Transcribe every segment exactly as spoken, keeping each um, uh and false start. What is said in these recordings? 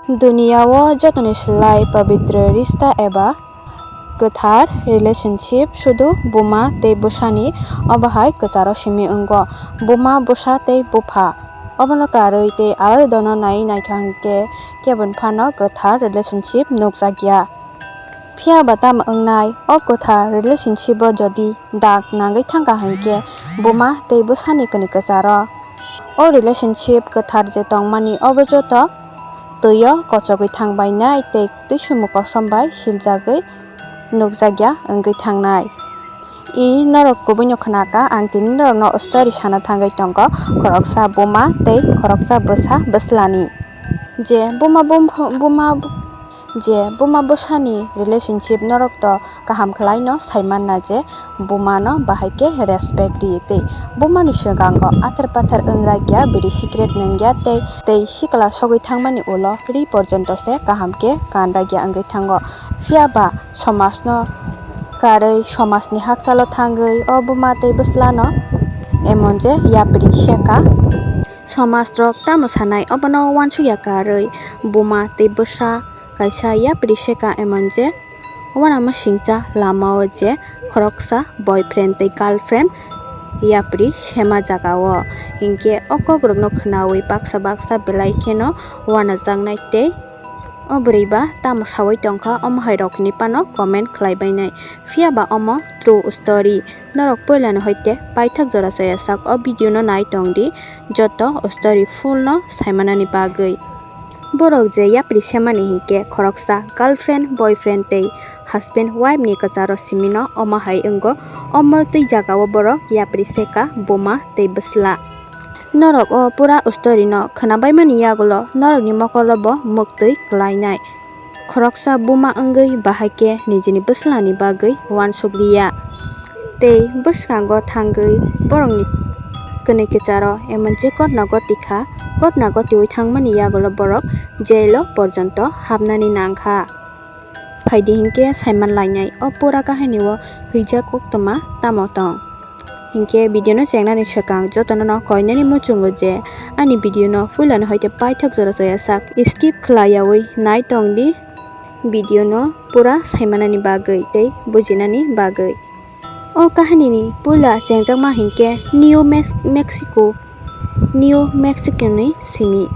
Duniya o jotoni slai pabitra rishta eba kwthar relationship sudu buma tei bwsani, obo hai kwcharo simi wngo. Buma, bwsa tei bupha obono karwi tei alai dono naiwi naikha hwnkhe keboni phano kwthar relationship nukjakya. Phiya ba tamo wngnai, o kwthar relationship o jodi dak nangwi thangkha hwnkhe buma tei bwsani kwnwi kwcharo. O relationship kwthar je tongmani, obo joto twi o kochogwi thangbainai tei twi sumu kosom bai siljagwi nukjakya wngwi thangnai. I norok kubui no khwnaka, ang tini norok no story sana thangwi tongo, khoroksa buma tei khoroksa bwsa bwslani. Je buma bum-, buma je buma bwsani relationship norok to kaham khwlai no sai manna je buma no bahai khe respect ri tei buma ni swkango athar pathar wng rakya, biri secret nungya tei, tei sikla sogwi thangmani ulo ri porjonto se kaham khe kan rakya wngwi thango. Phiya ba somaj no karwi somaj ni hakchalo thangwi o buma tei bwsla no emon je yapri seka. Somaj rok tamo sanai, obono uansukya karwi buma tei bwsa kaisa yapri seka emon je uanama singcha lama o je khoroksa boyfriend tei girlfriend yapri sema jaga o. Hinkhe o kok rok no khwnawi baksa baksa belai kheno uanajaknai tei o bwrwi ba tamo sawi tongkha, omo hai rok hinwi phano comment khlai bainai. Phiya ba omo true story. Norok puila ni hoite paithak jora soya sak o video no nai tong di, joto story full no sai manani bagwi. Borok je yapri semani hinkhe khoroksa girlfriend, boyfriend tei husband, wife ni kwcharo simi no omo hai wngo. Omo twi jaga o borok yapri seka buma tei bwsla. Norok o pura story no khwnabaimani yagulo norokni mokolo bo muktwi kwlainai. Khoroksa buma wngwi bahai khe nijini bwslani bagwi uansuk liya. Tei bwskango thangwi borokni kwnwi kwcharo emon je kotna goti kha, kotna gotiwi thangmani yagulo borok jail o porjonto hapnani nangkha. Phaidi hinkhe saiman lainai o pura kahini o hwijak koktwma tamo tong. Hinkhe video no chengnani swkang jotono no koinani muchungo je ani video no puilani hoite paithak jora soya sak skip khwlaiyawi nai tong di video no pura saimanani bagwi tei bujinani bagwi. O kahini ni puila chengjakma hinkhe New Mex-, Mexico, New Mexico ni simi.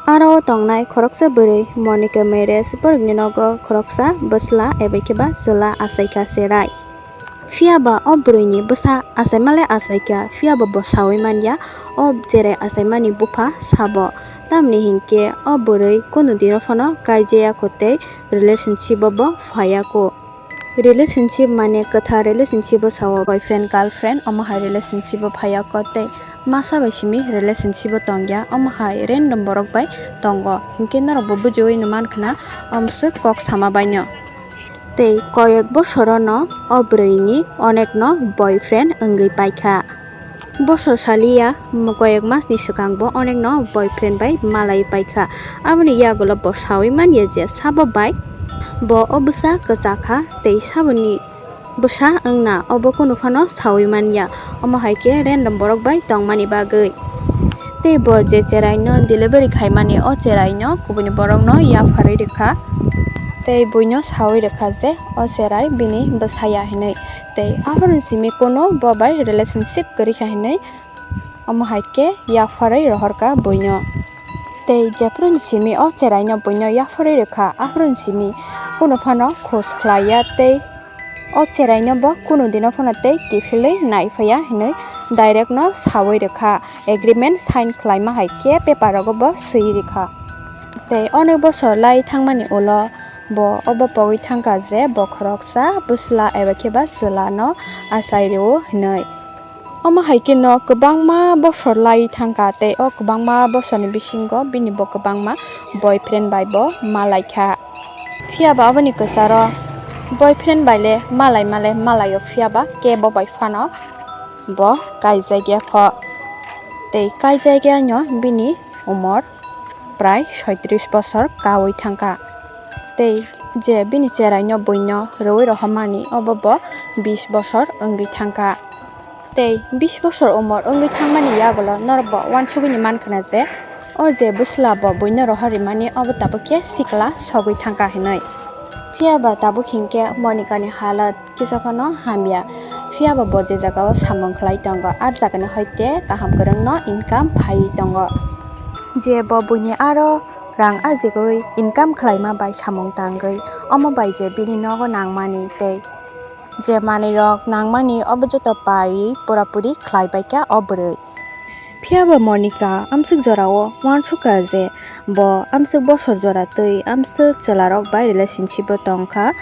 Aro o tongnai khoroksa bwrwi Monica Meres borokni nogo khoroksa bwsla ebaikhe ba chwla achaikha cherai. Phiya ba o bwrwini bwsa achaima le achaikha, phiya ba bo saui manya o cherai achaimani bupha sabo. Tamni hinkhe o bwrwi kunu dino phano kaijaya kho tei relationship o bo phaiya kho. Relationship mane kwthar relationship o sao, boyfriend girlfriend omo hai relationship o phaiya kho tei masa bai simi relationship o tongya, omo hai random borok bai tongo. Hinkhe norok bo bujiui no mankhna, omswk kok sama baino. Tei koyek bosoro no o bwrwini onekno boyfriend wngwi paikha. Bosor saliya, mo-, koyek masni swkang bo onekno boyfriend bai malai paikha. Aboni yagulo bo saui manya je sabo bai bo o bwsa kwchakha tei saboni bwsa wngna obo kunu phano saui manya. Omo hai khe random borok bai tongmani bagwi. Tei bo je cheraino delivery khaimani, o cheraino kubuni borokno yapharwi rwkha. Tei buino saui rwkha je o cherai bini bwsaya hinwi. Tei aphuru simi kunu bo bai relationship kwrwikha hinwi omo hai khe yapharwi rohorkha buino. Tei jephuru simi o cheraino buino yapharwi rwkha, aphuru simi kunu phano khus khlaiya tei o cheraino bo kunu dino phano tei kiphilwi naiphaiya hinwi direct no saui rwkha, agreement sign khlaima hai khe paper rogo bo swi rwkha. Tei onek bosor lai thangmani ulo bo obo pogwi thangkha je bo khoroksa bwsla eba khe ba chwla no achai rwo hinwi. Omo hai khe no kwbangma bosor lai thangkha tei o kwbangma bosorni bisingo bini bo kwbangma boyfriend bai bo malaikha. Phiya ba aboni kwcharo boyfriend bai le malai male malaio, phiya ba kebo bai phano bo kaijakya kho. Tei kaijakya no bini umor prai soitris bosor kaui thangkha. Tei je bini cheraino buino rwui rohormani obo bo bis bosor wngwi thangkha. Tei bis bosor umor wngwi thangmani yagulo norok bo uansugwi ni mankhwna je O je bwsla bo buino rohor rimani obo tabuk khe sikla sogwi thangkha hinwi. Phiyaba tabuk hinkhe Monikani halat kisa phano hamya. Phiyaba bo je jagao samung khlai tongo, ar jagani hoite kaham kwrwngno income phaiwi tongo. Je bo buini aro rang ajigwi income khlaima bai samung tangwi, omo bai je bini nogo nangmani tei je manwirok nangmani obo joto paiwi purapuri khlai baikha o bwrwi. Phiyaba Monika amswk jorao uansukha je bo amswk bosor jora twi amswk chwlarok bai relationship-o tongkha.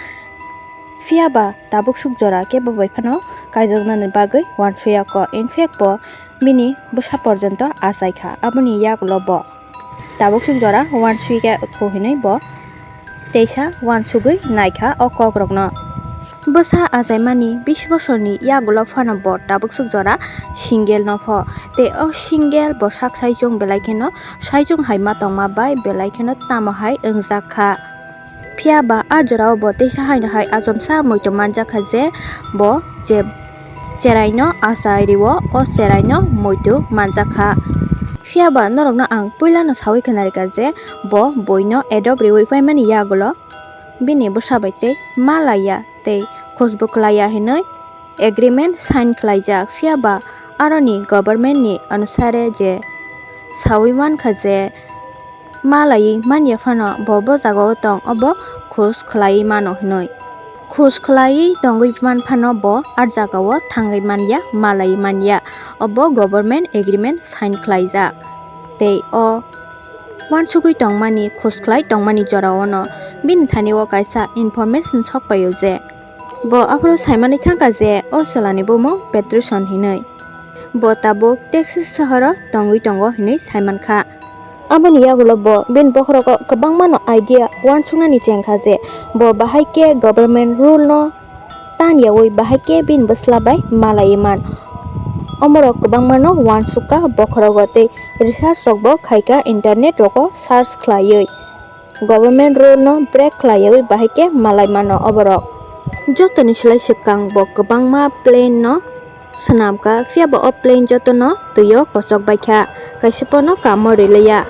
Phiyaba tabuk swk jora kebo bai phano kaijaknani bagwi uansuyakho. In fact, bo bini bwsa porjonto achaikha. Aboni yagulo bo tabuk swk jora uansukya kho hinwi bo teisa uansugwi naikha o kokrokno. Bwsa achaimani bish bosorni yagulo phano bo tabuk swk jora single no pho. Tei o single bo sak saichung belai kheno saichung hai ma tongma bai belai kheno tamo hai wngjak kha. Phiyaba a jorao bo teisa haino hai achomsa muitu manjak kha je bo je cheraino achai rio, o cheraino muitu manjak kha. Phiyaba norokno ang puilano sawi khwnarikha je bo buino adopt riwi paimani yagulo bini bwsa bai tei ma laiya tei khosbo klaiya hinwi agreement sign khlaijak. Phiyaba aroni government ni anusare je sawi mankha je ma laiwi manya phano bo bo jagao tong, obo khos khlaiwi mano hinwi. Khos khlaiwi tongwi man phano bo a jagao thangwi manya, ma laiwi manya, obo government agreement sign khlaijak. Tei o uansugwi tongmani, khos khlai tongmani jorao no bini thani o kaisa information sok paio je bo aphuru saimanwi thangkha je o chwlani bumung Peterson hinwi. Bo tabuk Texas sohoro tongwi tongo hinwi saimankha. Aboni yagulo bo bini bokhorogo kwbangmano idea uansuknani chengkha je bo bahai khe government rule no tan yaui bahai khe bini bwsla bai malaiwi man. Omorok kwbangmano uansukha bokhorogo tei research rokbo khaikha internet rogo search khlaiwi. Government rule no break khlaiwi bahai khe malai mano oborok. Jotoni slai swkang bo kwbangma plan no swnamkha, phiyaba o plan jotono twio kochok baikha, kaisa phano kamo rwliya.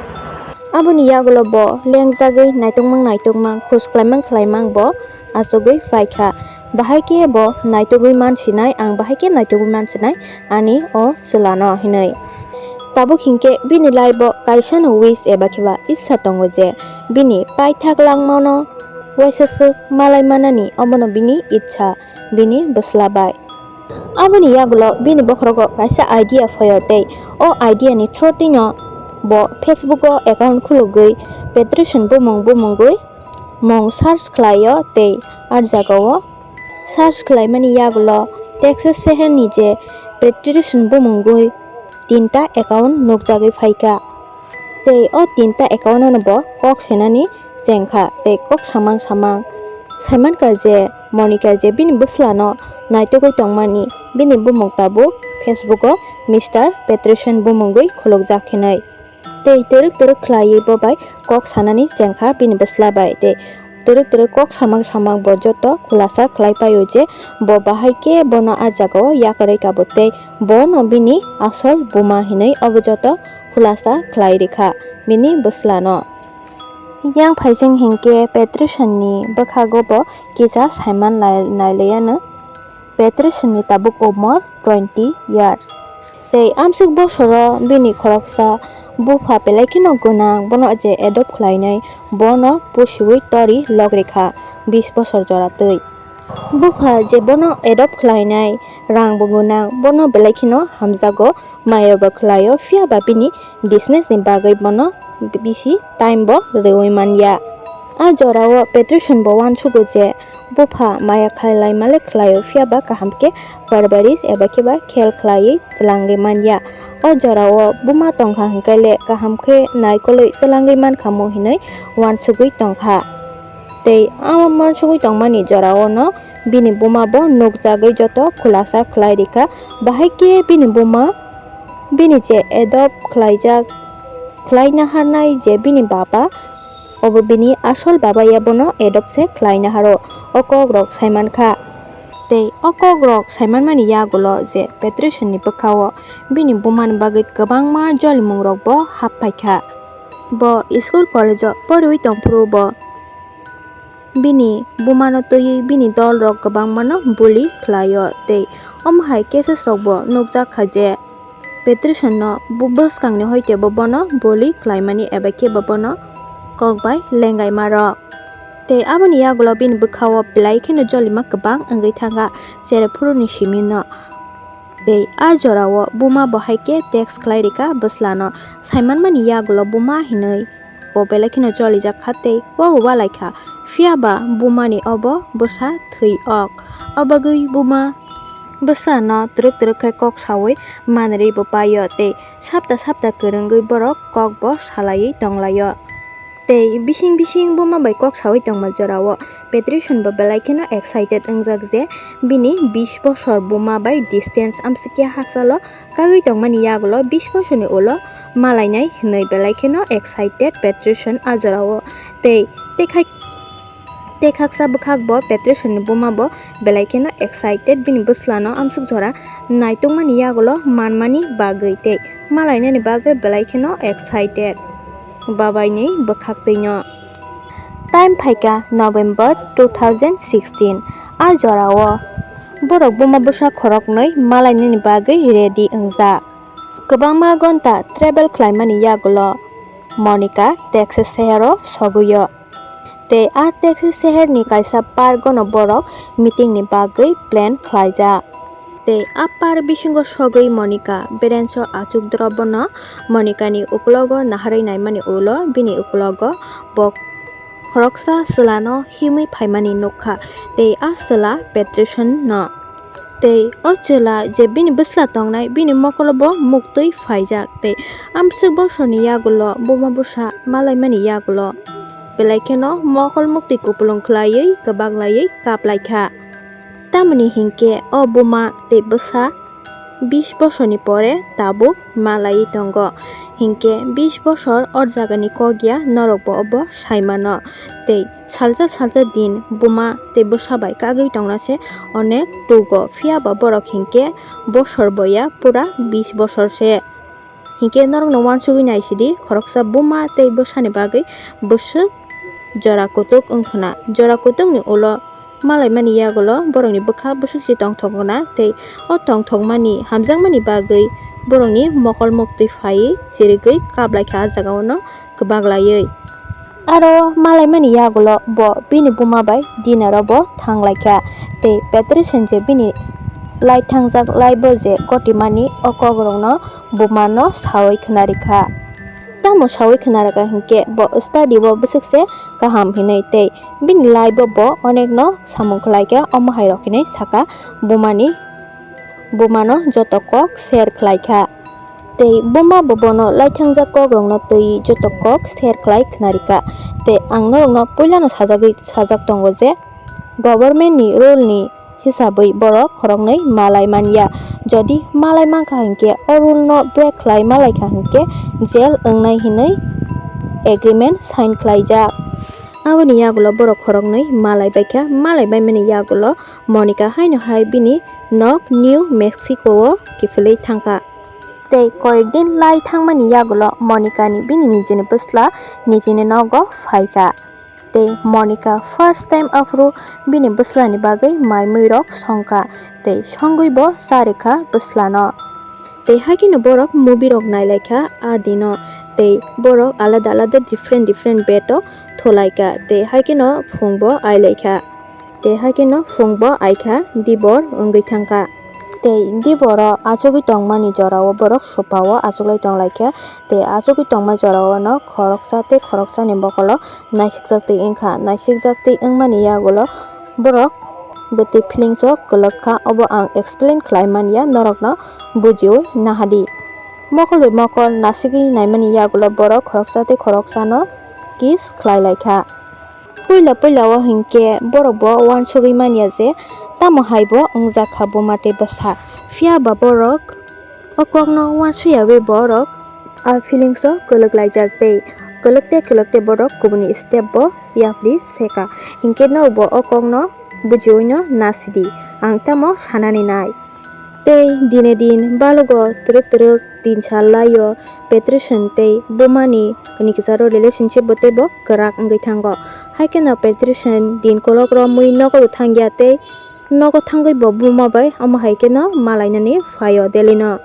Aboni yagulo bo lengjagwi naitokmang naitokmang, khos khlaimang khlaimang bo achugwi phaikha. Bahai khe bo naitugwi mansinai, ang bahai khe naitugwi mansinai ani o chwlano hinwi. Tabuk hinkhe bini life-o kaisano wish eba kheba issa tongo je bini paithak langmano waisa swk malai manani, omono bini ichha, bini bwsla bai. Aboni yagulo bini bokhorogo kaisa idea phaio tei o idea ni through-no bo Facebook-o account khulugwi Peterson bumung bumungwi mung search khlaio tei a jagao search khlaimani yagulo Texas seherni je Peterson bumungwi tinta account nukjagwi phaikha. Tei o tinta account-no bo kok senani chengkha tei kok samang samang saimankha je Monika je bini bwslano naitugwi tongmani, bini bumung tabuk Facebook-o Mister Peterson bumungwi khulukjak hinwi. Tei twrwk twrwk khlaiwi bo bai kok sanani chengkha bini bwsla bai. Tei twrwk twrwk kok samang samang bo joto khulasa khlai paio je bo bahai khe bono a jagao yakarwi kabo tei bono bini asol buma hinwi obo joto khulasa khlai rikha bini bwslano. Yang phaijeng hinkhe Peterson-ni bwkhago bo kisa saiman lai-, nailaiyano. Peterson-ni tabuk umor twenty years. Tei amswk bosoro bini khoroksa bupha belai kheno gwnang, bono je adopt khlainai, bono pusiwi tori lok rikha bish bosor jora twi. Bupha je bono adopt khlainai, rang bo gwnang, bono belai kheno hamjago, maya bo khlaio, phiya ba bini business ni bagwi bono bisi time bo rwui manya. A jorao Peterson bo uansugo je bupha maya khlai laimale khlaio, phiya ba kaham khe parwarish eba khe ba khel khlaiwi twlangwi manya. O jorao buma tongkha hwnkhe le kaham khe naikolwi twlangwi mankhamu hinwi uansugwi tongkha. Tei a uansugwi tongmani jorao no bini buma bo nukjagwi joto khulasa khlai rikha, bahai khe bini buma bini je adopt khlaijak, khlai naharnai je bini baba, obo bini asol baba ya bono adopt se khlai naharo, o kok rok saimankha. Tei o kok rok saimanmani yagulo je Peterson ni bwkhao bini bumani bagwi kwbangma jolimung rok bo hap phaikha. Bo school college o poriwi tongphuru bo bini bumano twiwi bini dolrok kwbangmano bully khlaio tei omo hai cases rokbo nukjak kha je Patricia no bu-, bwskangni hoite bo bono bully khlaimani eba khe bo bono kok bai lengaima rok. Tei aboni yagulo bini bwkhao belai kheno jolima kwbang wngwi thangkha, cheraphuruni simi no. Tei a jorao buma bo hai khe text khlai rikha bwslano, saimanmani yagulo buma hinwi. Bo belai kheno jolijak kha tei kobo walai kha, phiya ba bumani obo bwsa thwi ok. O bagwi buma bwsano twrwk twrwk khe kok saui manrwi bo paio tei sapta sapta kwrwngwi borok kokbo salaiwi tonglaio. Tei bising bising buma bai kok saui tongma jorao Patricia bo belai kheno excited wngjak je bini bish bosor buma bai distance amsukya hachalo kagwi tongmani yagulo bish bosorni ulo malainai hinwi belai kheno excited Patricia a jorao. Tei, tei khai-, tei khaksa bwkhak bo Patricia ni buma bo belai kheno excited bini bwslano amsuk jora naitokmani yagulo manmani bagwi tei malainani bagwi belai kheno excited babaini bwkhak twino. Time phaikha November two thousand sixteen. A jorao borok buma bwsa khoroknwi malainani bagwi ready wngjak. Kwbangma gonta travel khlaimani yagulo Monica Texas sehero sogwio. Tei a Texas seherni kaisa park-o no borok meeting ni bagwi plan khlaijak. Tei a park bisingo sogwi Monica bench-o achuk dorobono Monica ni uklogo naharwi naimani ulo bini uklogo bo khoroksa chwlano himwi phaimani nukha tei a chwla Patricia no. Tei o chwla je bini bwsla tongnai, bini mokolo bo muktwi phaijak. Tei amswk bosorni yagulo buma bwsa malaimani yagulo belai kheno mokol muktwi kupulung khlaiwi kwbak laiwi kap laikha. Tamoni hinkhe o buma tei bwsa bish bosorni pore tabuk malaiwi tongo. Hinkhe bish bosor o jagani kok ya, norokbo obo saimano. Tei salsa salsa din buma tei bwsa bai kagwi tongna se onek tugo, phiya ba borok hinkhe bosor bo ya, pura bish bosor se. Hinkhe norokno uansugwi naisidi, khoroksa buma tei bwsani bagwi bwswk jora kutuk wngkhwna. Jora kutukni ulo malaimani yagulo borokni bwkha bwswk se tongthok wngna tei o tongthokmani, hamjakmani bagwi borokni mokol muktwi phaiwi chirigwi kap laikha a jagao no kwbak laiwi. Aro malaimani yagulo bo bini buma bai dinner-o bo thang laikha tei Patricia je bini lai thangjak laibo je kotimani o kokrokno bumano saui khna rikha. Tamo saui khna rikha hinkhe bo study-o bwswk se kaham hinwi tei bini laibo bo onekno samung khlaikha, omo hai rok hinwi saka bumani, bumano joto kok share khlaikha. Tei buma bo bono laithangjak kokrokno twi joto kok share khlai khna rikha. Tei ang norokno puilano sajagwi, sajak tongo je government ni rule ni hisabwi borok khoroknwi malai manya. Jodi malai mankha hinkhe o rule no break khlai malaikha hinkhe jail wngnai hinwi agreement sign khlaijak. Aboni yagulo borok khoroknwi malai baikha, malai baimani yagulo Monica haino hai bini nok New Mexico-o kiphilwi thangkha. Tei koyek din lai thangmani yagulo Monica ni bini nijini bwsla nijini nogo phaikha. Tei Monica first time aphuru bini bwslani bagwi mai mui rok songkha tei songwi bo charikha bwslano. Tei haikhe no borok movie rok nailaikha a dino tei borok alada alada different different bed o thulaikha tei haikhe no phung bo ailaikha. Tei haikhe no phung bo aikha, dibor wngwi thangkha. Tei diboro achugwi tongmani jorao borok sofa-o achuklai tonglaikha. Tei achugwi tongma jorao no khoroksa tei khoroksani mokolo naisikjak twi wngkha. Naisikjak twi wngmani yagulo borok bwtwi feelings o kwlwkha, obo ang explain khlai manya norokno bujiwi nahadi. Mokol bai mokol nasigwi naimani yagulo borok khoroksa tei khoroksano kiss khlailaikha. Puila puila o hinkhe borok bo uansugwi manya je tamo hai bo wngjak kha buma tei bwsa. Phiya ba borok o kokno uansuyawi borok a feelings o kwlwk laijak tei kwlwk tei kwlwk tei borok kubuni step bo yapri seka. Hinkhe norok bo o kokno bujiwi no nasidi ang tamo sanani nai. Tei dine din balogo twrwk twrwk tin sal laio Patrician tei bumani kani kwcharo relationship bo teibo kwrak wngwi thango. Hai kheno Patrician din kolok romwi nogo bo thangya tei nogo thangwi bo buma bai omo hai kheno malainani phaio Delhino.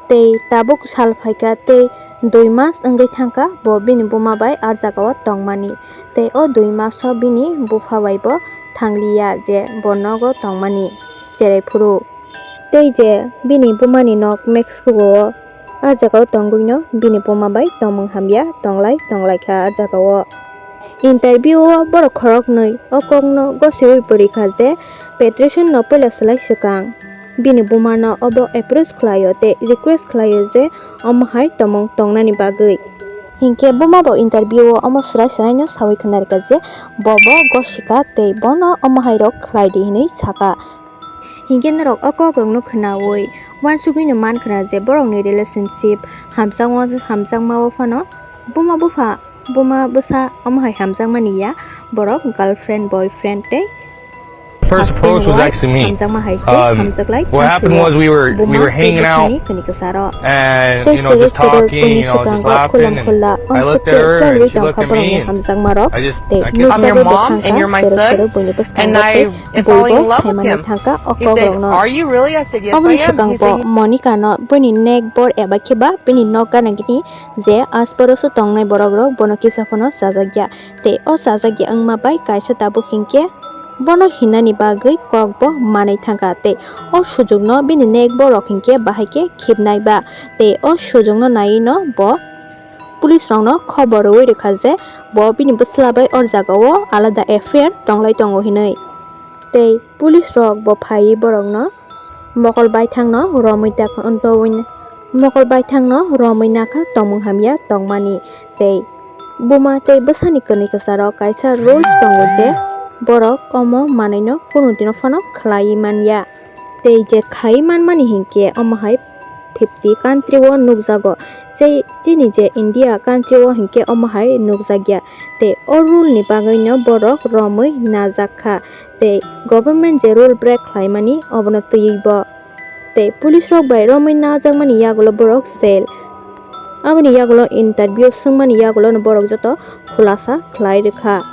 Tei tabuk sal phaikha tei dui mas wngwi thangkha bo bini buma bai ar jagao tongmani. Tei o dui maso bini bupha bai bo thangliya je bo nogo tongmani cherai phuru. Tei je bini bumani nok Mexico o, ah jagao tongwino bini buma bai tongmung hamya tonglai tonglaikha ah jagao. Interview o borok khoroknwi o kokno gosewi pwrwikha je Patrician no puila swlai swkang bini bumano obo approach khlaio tei request khlaio je omo hai tongmung tongnani bagwi. Hinkhe buma bo interview o omo swrai swraino sawi khwnarikha je bo bo gosika tei bono omo hai rok khlaidi hinwi saka. Hinkhe norok o kokrokno khwnawi uansugwino mankhwna je borokni relationship hamjakma hamjakmao phano buma bupha buma bwsa omo hai hamjakmani ya, borok girlfriend boyfriend tei First husband propose was wife actually me. Hamjakma hai se Um, hamjaklai what happened was we were we were hanging out and you know just talking, you know just laughing, and I looked at her and she looked at me, and I just I guess I'm your mom and you're my son, and I am falling in love with him. He said, "Are you really?" I said, "Yes, I am." He said, Monica no bini nek bor eba khe ba bini nok gana gini je asporo se tongnai borok rok bono kisa phano chajakya tei o chajakya wngma bai kaisa tabuk hinkhe bono hinani bagwi kok bo manwi thangkha tei o sujukno bini nek borok hinkhe bahai khe khibnai ba tei o sujukno naiwi no bo police rokno khobor rwui rwkha je bo bini bwsla bai o jagao alada affair tonglai tongo hinwi tei police rok bo phaiwi borokno mokol baithangno romwi tak-, mokol baithangno romwi nakha tongmung hamya tongmani tei buma tei bwsani kwnwi kwcharo kaisa rules tongo je borok omo manwino kunu dino phano khlaiwi manya tei je khai manmani hinkhe omo hai fifty country o nukjago. Tei chini je India country o hinkhe omo hai nukjakya tei o rule ni bagwino borok romwi najakha tei government je rule break khlaimani obono twiwi bo. Tei police rok bai romwi najakmani yagulo borok jail. Aboni yagulo interview swngmani yagulono borok joto khulasa khlai rwkha.